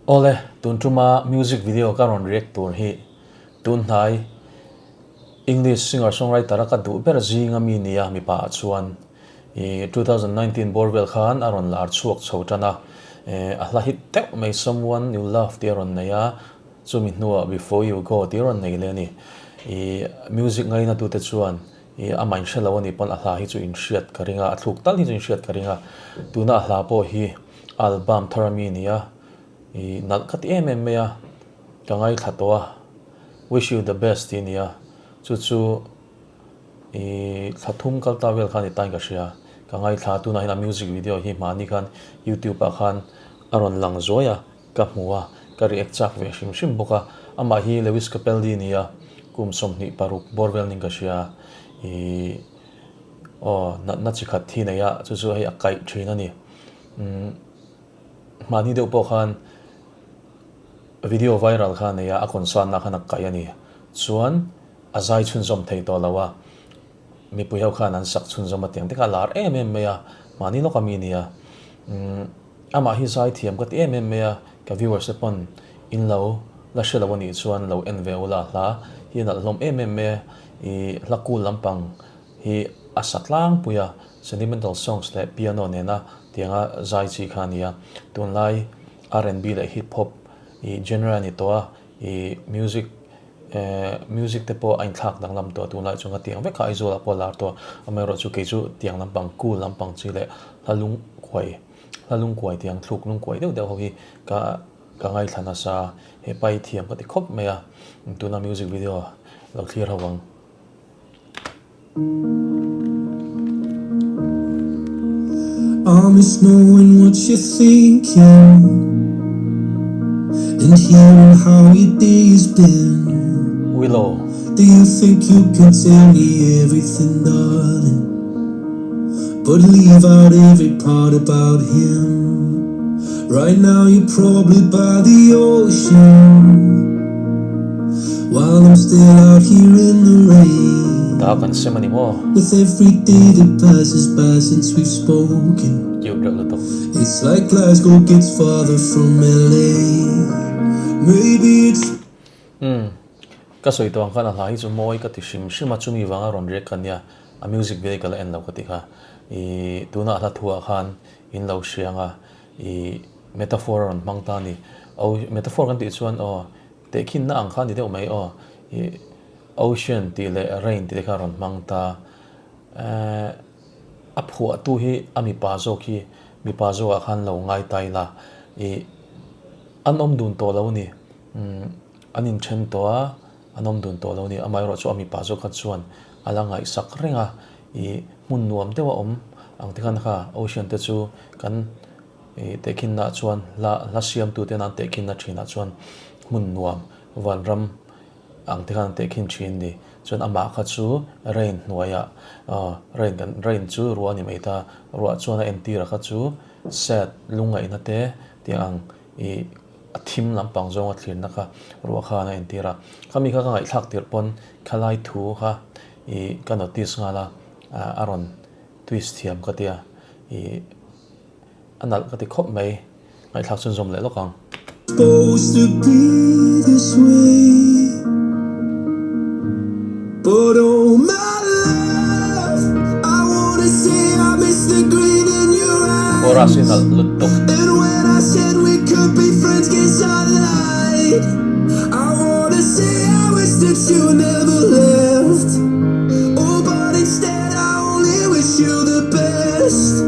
Awle, tun tuma music video ka rawn react tur hi tun hnai English singer songwriter a ka duh ber zinga mi nia mipa ah chuan i 2019 bawr vel khan a rawn lar chhuak chho tan a, a hla hit deuh mai Someone You Love tih a rawn nei a, chumi hnuah Before You Go tih a rawn nei leh a ni. I music ngaina tute chuan i amah in hre lo a nih pawn a hla hi chu in hriat ka ring a, a thluk tal hi chu in hriat ka ring a, tuna a hla pawh hi album thar a mi nia. I nalh ka ti em em mai a, ka ngaithla tawh a, wish you the best tih a ni a, chu chu i thla thum kal ta vel khan i tain ka hria, ka ngaithla a, tunah hian a music video hi hmani khan youtube ah khan a rawn lang zuai a, ka hmu a, ka react chak ve hrim hrim bawk a, amah hi Lewis Capaldi a ni a, kum 26 bawr vel niin ka hria, i aw natna chi khat hi nei a, chu chu hei a kaih thin a ni, umm. Mahni deuh pawh khan video viral kha a nei a, a concern na khan a kaih a ni. Chuan a zai chhunzawm thei tawh lo a, mipui ho khan an sak chhunzawm a tiang te kha a lar em em mai a, mahni lawk ami a ni a. Umm amah hi zai thiam ka ti em em mai a, ka viewers te pawn in lo la hre lo a nih chuan lo en ve ula hla hi a nalh hlawm em em mai a, ih hla cool lampang hi a sa tlangpui a, sentimental songs leh piano nena tianga zai chi kha a ni a, tunlai R&B leh hip hop ih genre a ni tawh a, ih music eh music te pawh a inthlak danglam tawh a, tunlai chu nga tiang vek kha Aizawl ah pawh a lar tawh a, amaherawhchu kei chu tiang lampang cool lampang chi leh hla lungkuai hla lungkuai tiang thluk lungkuai deuh deuh ho hi ka ka ngaithla nasa a, hepa hi thiam ka ti khawp mai a, tuna music video lo thlir ho ang. I miss knowing what you're thinking And hearing how your day's been Willow. Do you think you can tell me everything, darling? But leave out every part about him Right now you're probably by the ocean While I'm still out here in the rain Ta kan sem a ni maw? With every day that passes by since we've spoken Cute reuh lutuk. It's like Glasgow gets farther from LA Maybe it's Umm. Ka sawi tawh ang khan a hla hi chu mawi ka ti hrim hrim a, chumi vanga rawn react ka nia, a music video ka la en lo ka ti kha. Ih tuna a hla thu ah khan in lo hria ang a, ih metaphor a rawn hmang ta a ni. Oh metaphor kan tih chuan aw Tehkhinna ang kha a ni deuh mai aw. Ih Ocean tih leh Rain tih te kha a rawn hmang ta. Eh a phuahtu hi a mipa zawk hi mipa zawkah khan lo ngai ta ila. Ih an awm dun tawh lo a ni. Umm an inthen tawh a, an awm dun tawh lo a ni. Amaherawhchu a mipa zawk kha chuan a la ngaihsak reng a. Ih hmun nuam deuh a awm ang te khan kha Ocean te chu kan Ih tehkhinna chuan hla hla siamtute nan tehkhinna thinah chuan hmun nuam vanram ang te khan an tehkhin thin ni. Chuan amah kha chu rain hnuaiah aw rain kan rain chu ruah a ni mai ta, ruah chuan a entir a kha chu sad lungngaihna te tih ang ih a thim lampang zawnga thlirna kha ruah khan a entir a. Khami kha ka ngaihthlak tirh pawn khalai thu kha ih ka notice nghal a, a rawn twist thiam ka tia ih. A nalh ka ti khawp mai, ngaihthlak chhunzawm leh lawk ang. Supposed to be this way But oh my love I wanna say I miss the green in your eyes Chorus hi nalh lutuk. And when I said we could be friends guess I lied I wanna say I wish that you never left Oh but instead I only wish you the best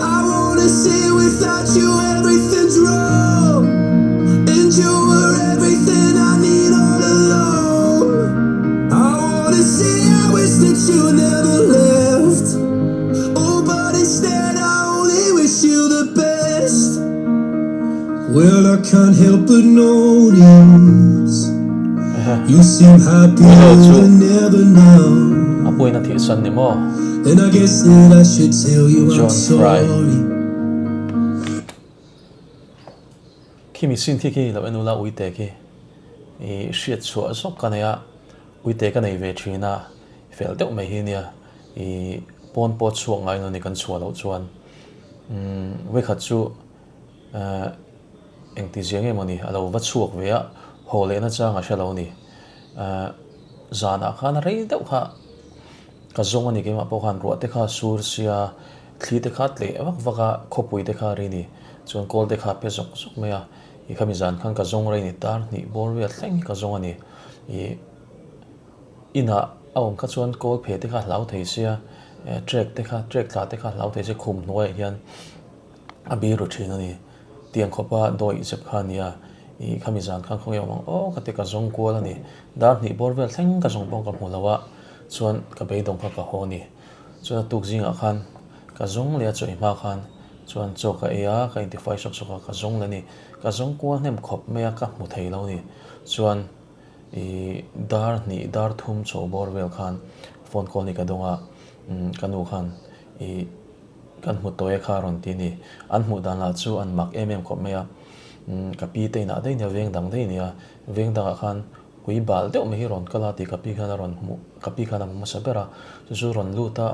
I wanna say without you everything's wrong And you were everything I need all along I wanna say I wish that you never left Oh but instead I only wish you the best Well I can't help but notice You seem happier than ever now A puain a thihsan ni maw? And I guess that I should tell you I'm John Fry. sorry Khimi sin khi khi lo en ula uite khi i hriat chhuah zawk ka nei a, uite ka nei ve thin a, fel deuh mai hi nia i pawn pawh chhuak ngai lo ni kan chhuah loh chuan umm vawikhat chu eh. Engti zia nge mawni a lo va chhuak ve a, haw lehna chang a hre lo ni. Zanah khan a rei deuh kha ka zawng a ni keimah pawh khan ruah te kha sur sia thli te kha tleh vak vak a, khawpui te kha a ri ni. Chuan kawl te kha a pe zawk zawk mai a, i khami zan khan ka zawng rei ni tar hnih bawr vel thleng hi ka zawng a ni. Ih inah a awm kha chuan kawl phe te kha a hlau thei sia, trek te kha trek tla te kha a hlau thei sia khum hnuaiah hian a biru thin a ni. Tiang khawpa dawi zep kha a nia, ih khami zan khan khawnge awm ang aw ka ti ka zawng kual a ni. Dar hnih bawr vel thleng ka zawng pawh ka hmu lo a, chuan ka beidawng kha ka haw a ni. Chuan a tuk zingah khan ka zawng leh a chawi hma khan chuan chaw ka ei a, ka intifai sawk sawk a, ka zawng leh a ni. Ka zawng kual hnem khawp mai a, ka hmu thei lo a ni. Chuan ih dar hnih dar thum chaw bawr vel khan phone call hi ka dawng a, ka nu khan ih Kan hmu tawi a kha rawn ti a ni. An hmuh dan lah chu an mak em em khawp mai a. Ka pi te inah daih nia, veng dang daih nia, veng dangah khan ui bal deuh mai hi rawn kal a tih ka pi khan a rawn hmuh, ka pi khan a hmu hmasa ber a. Chu chu rawn lut a,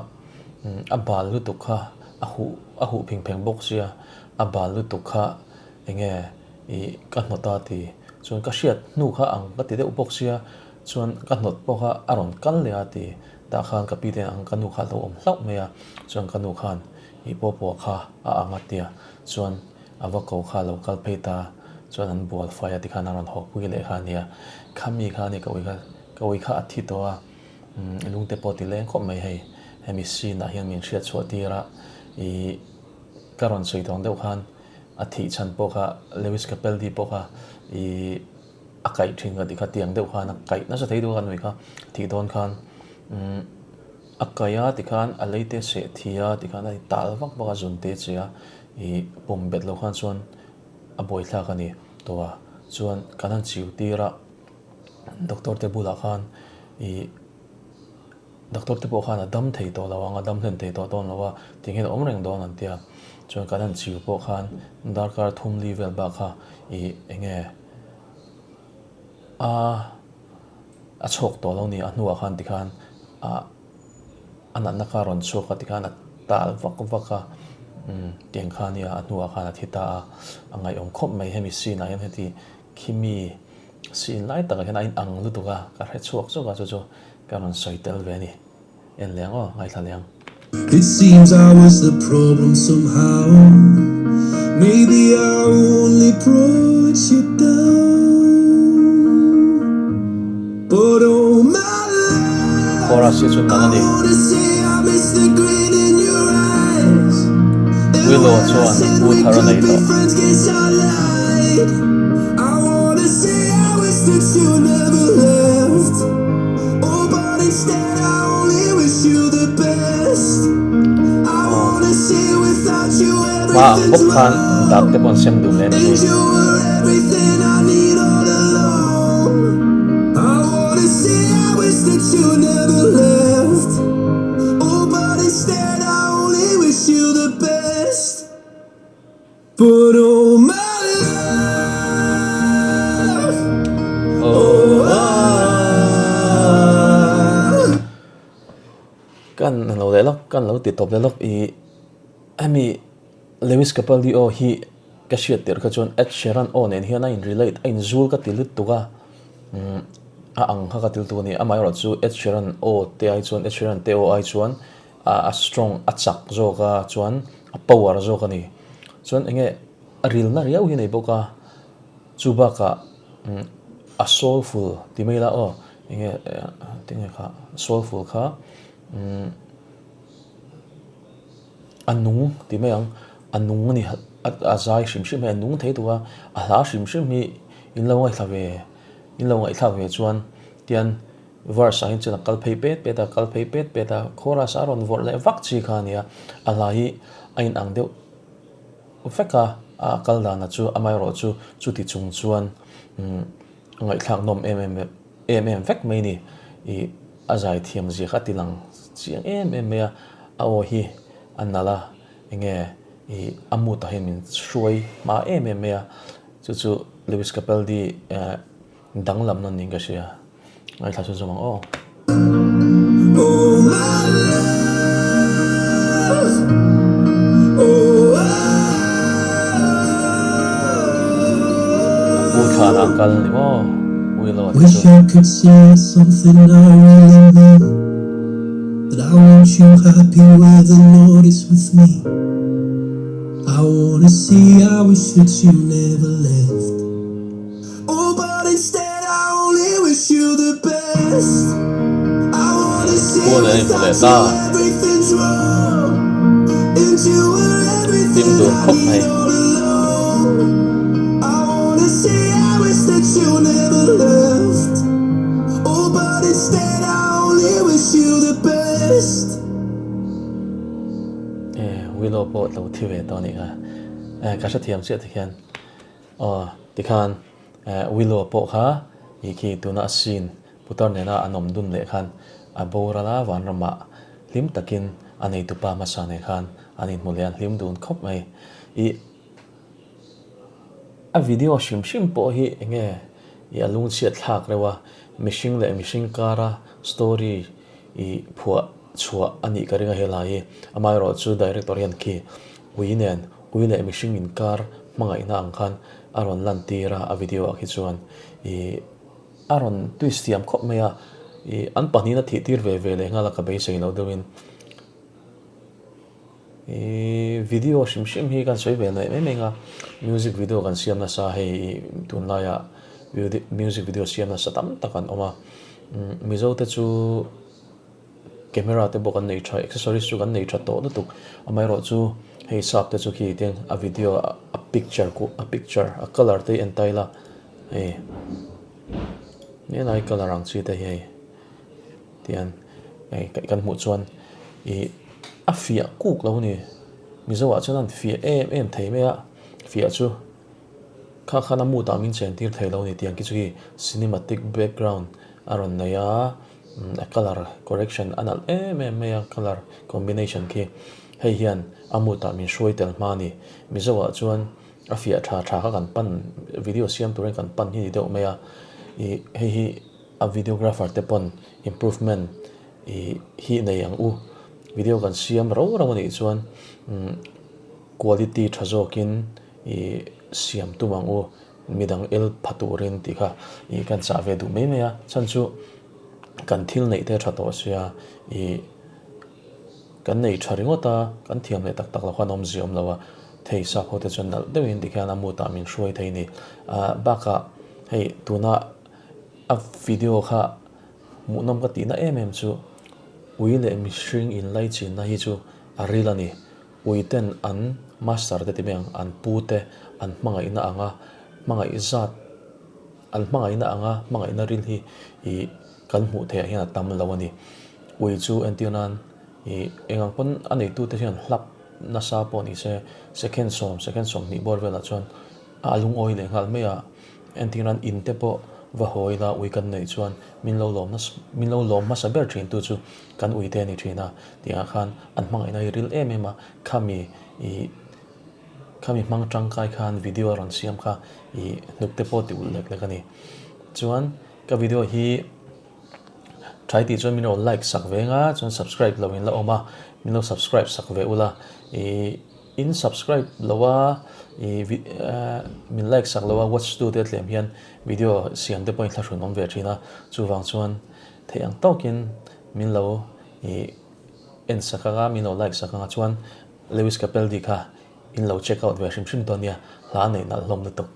a bal lutuk kha a huh, a huh phing pheng bawk sia, a bal lutuk kha enge ih ka hnawt a ti. Chuan ka hriat hnu kha ang ka ti deuh bawk sia, chuan ka hnawt pawh kha a rawn kal leh a ti. Tah khan ka pi te ang ka nu kha a lo awm hlauh mai a, chuan ka nu khan i pawpawh kha a ang a tia, chuan a va ko kha a lo kal phei ta, chuan an bual fai a tikhan a rawn haw pui leh kha a nia, khami kha a ni ka ui kha, ka ui kha a thi tawh a, umm lungte pawh ti leng khawp mai hei, hemi scene ah hian min hriat chhuah tir a, ih ka rawn sawi tawng deuh khan a thih chhan pawh kha Lewis Capaldi pawh kha ih. A kaih thin ka tih kha tiang deuh khan a kaih nasa thei deuh a nui kha tih dawn khan umm a kaih a tikhan a lei te seh thi a tikhan a tal vak vak a zun te che a ih pawm bet loh khan chuan a buaithlak a ni tawh a chuan kan han chiu tir a doctor te bulah khan ih. Doctor te pawh khan a dam thei tawh lo ang, a dam hlen thei tawh dawn lo a, ti hian a awm reng dawn an ti a. Chuan kan han chiu pawh khan darkar thum li vel bak kha ih eng nge a a chhuak tawh lo ni, a hnuah khan tikhan ah a natna kha a rawn chhuak a tikhan a tal vak vak a, umm tiang kha nia a hnuah khan a thi ta a, a ngaihawm khawp mai hemi scene ah hian heti khimi scene lai takah hian a inang lutuk a, ka hre chhuak chuk a chu chu. Ka rawn sawi tel ve a ni. En leh ang aw, ngaithla leh ang. It seems I was the problem somehow Maybe I only brought you down But oh my love Chorus hi chu nalh a I ni. wanna say I miss the grin in your eyes And Willow when I chuan said u we thar a could nei be tawh. friends guess I lied I wanna say I wish that you never left Oh but instead I only wish you the best I wanna say without you Hma ang everything's bawk khan dak wrong te pawh an sem dun leh a ni And hi. you were everything I need all along I wanna say I wish that you never left Oh but instead I only wish you the best But oh my love Oh Kan lo leh lawk, kan lo ti tawp leh lawk i hemi Lewis Capaldi aw hi ka hriat tirh kha chuan Ed Sheeran aw nen hian a in relate a inzul ka ti lutuk a umm a ang kha ka ti lutuk a ni amaherawh chu Ed Sheeran aw te ai chuan Ed Sheeran te aw ai chuan a strong a chak zawk a chuan a power zawk a ni chuan enge a rilna riau hi a nei bawk a chu bakah a soulful ti mai ila aw enge tinge kha soulful kha a nung ti mai ang a nung a ni a zai hrim hrim hi a nung thei tuk a a hla hrim hrim hi in lo ngaithla ve in lo ngaihthlak ve chuan tian. Verse ah hian chuan a kal phei pet pet a, kal phei pet pet a, chorus a rawn vawrh leh vak chi kha a nia, a hla hi a inang deuh vek a, a kal dana chu amaherawh chu chuti chung chuan umm a ngaihthlak nawm em em em em vek mai a ni, ih a zai thiam zia kha a ti lang chiang em em mai a, a aw hi a nalh a, enge ih a mood ah hian min hruai hma em em mai a, chu chu Lewis Capaldi eh danglam na niin ka hria. Ngaithla chhun zawm ang aw. Oh my love Oh oh. Thlan ah kal ni maw Willow te Wish chu. I could say it's something I really mean That I want you happy whether or not it's with me I wanna see I wish that you never left Oh but instead I only wish you the best I wanna say Pawn an inhmu without leh you ta. everything's wrong And you were Hlim everything dun I khawp need mai. all along I wanna say I wish that you never left Oh but instead I only wish you the best. E Willow pawh tlo thi ve tawh a nih kha. E ka hrethiam chiah tikhian aw tikhan e Willow pawh kha ih khi tuna a scene putar nena an awm dun leh khan a boral a vanramah hlim takin a neitupa hmasa nen khan an inhmu leh a an hlim dun khawp mai. Ih A video hrim hrim pawh hi eng nge ih a lungchhiat thlak reuh a, mihring leh mihring kara story ih phuah chhuah a nih ka ring a helai hi. Amaherawh chu director hian khi ui nen ui leh mihring inkar hmangaihna ang khan a rawn lantir a, a video ah khi chuan ih a rawn twist thiam khawp mai a, ih an pahnihin a thih tir ve ve leh nghal a ka beisei loh deuhin. Ihh video hrim hrim hi kan sawi ve leh mai mai ang a, music video kan siam nasa hei ih tunlaiah music video siam nasa tam tak an awm a, mizo te chu camera te pawh kan nei tha accessories chu kan nei tha tawh lutuk amaherawh chu hei sap te chu khi tiang a video a picture kuh a picture a colour te hi en ta ila hei helai colour ang chi te hi hei. Tian hei kan hmuh chuan ih a fiah kuk lo a ni. Mizo ah chuan an fiah em em thei mai a, fiah chu kha khan a mood ah min chen tir thei lo a ni tiang khi chu hi cinematic background a rawn nei a, a colour correction a nalh em em mai a colour combination khi hei hian a mood ah min hruai tel hma a ni. Mizo ah chuan a fiah tha tha kha kan pan video siam turin kan pan hi ni deuh mai a, ih hei hi. A videographer te pawn improvement ih hi nei ang u. Video kan siam rau rau a nih chuan umm quality tha zawkin ih siam tum ang u. Midang el pha turin tih kha ih kan chah ve duh mai mai a. Chhan chu kan thil neih te tha tawh sia ih kan nei tha ringawt a, kan thiam leh tak tak lo khan awmzia awm lo a. Thei sap ho te chuan nalh deuhin tikhian a mood ah min hruai thei a ni. Ah bakah hei tuna. A video kha hmuhnawm ka tihna em em chu ui leh mihring inlaichinna hi chu a ril a ni. Ui ten an master te ti mai ang, an pu te an hmangaihna anga hmangaih zat an hmangaihna anga hmangaihna ril hi ih kan hmuh theih ah hian a tam lo a ni. Ui chu entir nan ih eng ang pawn a neitute hian hlap nasa pawh ni se second sawm second sawmhnih bawr velah chuan a lungawi leh nghal mai a. Entirnan in te pawh va haw ila ui kan neih chuan min lo lawm nasa min lo lawm hmasa ber thin tu chu kan ui te a ni thin a tih ah khan an hmangaihna hi ril em em a khami ih khami hmang tangkai khan video a rawn siam kha ih hnuk te pawh ti ulh lek lek a ni chuan ka video hi tha tih chuan min lo like sak ve ang a chuan subscribe lo in la awm a min lo subscribe sak ve ula ih. In subscribe lo a, i min like sak lo a, watch tu te tlem hian video siam te pawhin thlahrun awm ve thin a, chuvang chuan theih ang tawkin min lo i en sak ang a, min lo like sak ang a, chuan Lewis Capaldi kha in lo check out ve hrim hrim dawn nia, hla neih nalh hlawm lutuk.